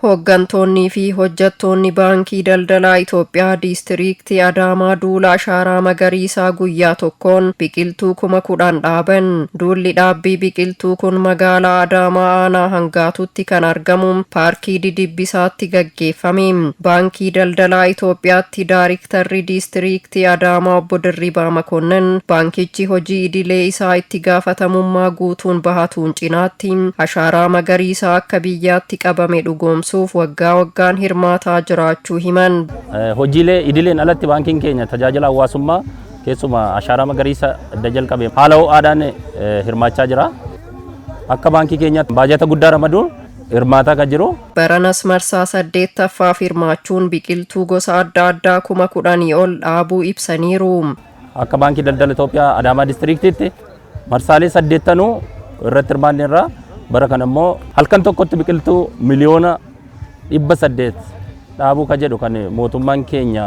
Hooggantoonnii fi hojjettoonni Baankii Daldalaa Itoophiyaa Diistiriiktii Adaamaa duula ashaaraa magariisaa guyyaa tokkoon biqiltuu 10,000 dhaaban. Duulli dhaabbii biqiltuu kun magaalaa Adaamaa aanaa Hangaatutti kan argamu paarkii Didibbisaatti gaggeeffame. Baankii Daldalaa Itoophiyaatti Daariktarri Diistiriiktii Adaamaa Obbo Dirribaa Makonnin baankichi hojii idilee isaa itti gaafatamummaa guutuun bahatuun cinaatti ashaaraa magariisaa akka biyyaatti qabame dhugoomsuuf waggaa waggaan hirmaataa jiraachuu himan. Hojiilee idileen alatti baankiin keenya tajaajila hawaasummaa, keessumaa ashaaraa magariisa edda jalqabe, haala ho'aadhaan hirmaachaa jira. Akka baankii keenyaatti baajata guddaa ramaduun hirmaataa kan jiru. Baranas marsaa saddeettaffaaf hirmaachuun biqiltuu gosa adda addaa 10,000 ol dhaabuu ibsaniiru. Akka Baankii Daldala Itoophiyaa Adaamaa Diistiriiktiitti marsaalee saddeettanuu irratti hirmaanne irraa, bara kana immoo halkan tokkotti biqiltuu 800,000,000 dhaabuu kan jedhu kan mootummaan keenya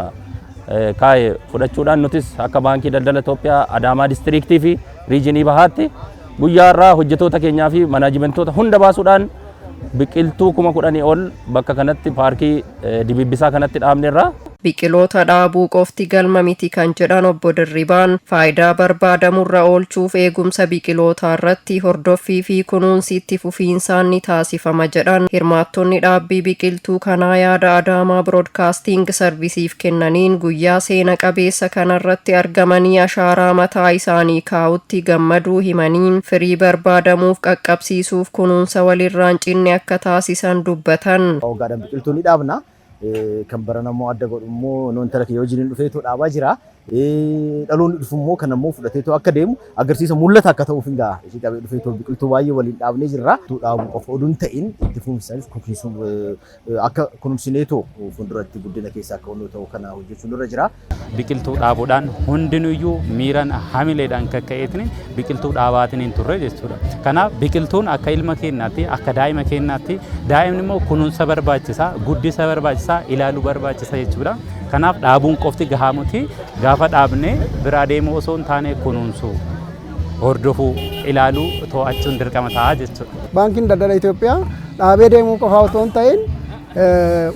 kaa'e fudhachuudhaan, nutis akka Baankii Daldala Itoophiyaa Adaamaa Diistiriiktii fi Riijinii Bahaatti guyyaa irraa hojjetoota keenyaa fi manaajimentoota hunda baasuudhaan biqiltuu 10,000 ol bakka kanatti paarkii Dibibbisaa kanatti dhaabne irraa. Biqiloota dhaabuu qofti galma miti kan jedhan Obbo Dirribaan, faayidaa barbaadamurra oolchuuf eegumsa biqilootaa irratti hordoffii fi kunuunsi itti fufiinsaan ni taasifama jedhan. Hirmaattonni dhaabbii biqiltuu kanaa yaada Adaamaa Biroodkaastiing Sarvisiif kennaniin, guyyaa seena qabeessa kanarratti argamanii ashaaraa mataa isaanii kaa'utti gammaduu himanii, firii barbaadamuuf qaqqabsiisuuf kunuunsa walirraan cinne akka taasisan dubbatan. Waggaadhaan biqiltuu ni dhaabna. Kan barana immoo adda godhu immoo noon intala kiyya wajjin dhufeetoo dhaabaa jira. Dhaloonni dhufu immoo kan ammoo fudhateetoo akka deemu agarsiisa mul'ata akka ta'uuf hin ga'a. Ishee qabee dhufeetoo biqiltuu baay'ee waliin dhaabnee jirra. Dhaabuu qofa oduu hin ta'in, itti fufinsaanis akka kunuunsineetoo fuulduratti guddina keessa akka onnoo ta'u kana hojjechuun irra jira. Biqiltuu dhaabuudhaan hundinuyyuu miiran hamileedhaan kakka'eetiin biqiltuu dhaabaatiin hin turre jechuudha. Kanaaf biqiltuun akka ilma keenyaatti, akka daa'ima keenyaatti, daa'imni immoo kunuunsa barbaachisaa, guddisa barbaachisaa, ilaaluu barbaachisa jechuudha. Kanaaf dhaabuun qofti gahaa miti. Gaafa dhaabne biraa deemuu osoo hin taane, kunuunsuu, hordofuu, ilaaluu, to'achuun dirqama ta'a jechuudha. Baankiin Daldala Itoophiyaa dhaabee deemuu qofaa otoo hin ta'in,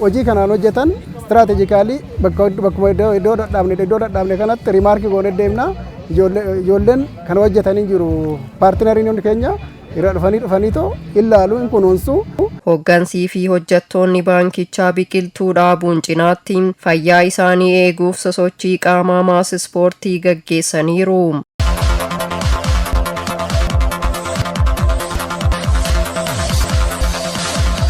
hojii kanaan hojjetan strategically bakkuma iddoo dhadhaabne kanatti remark goonee deemna. Ijoolleen kana hojjetanii jiru. Partneriin hundi keenya irra dhufanii dhufaniitoo ilaalu, hin kunuunsu. Hooggansii fi hojjettoonni baankichaa biqiltuu dhaabuun cinaatti fayyaa isaanii eeguuf sosochii qaamaa mass ispoortii gaggeessaniiru.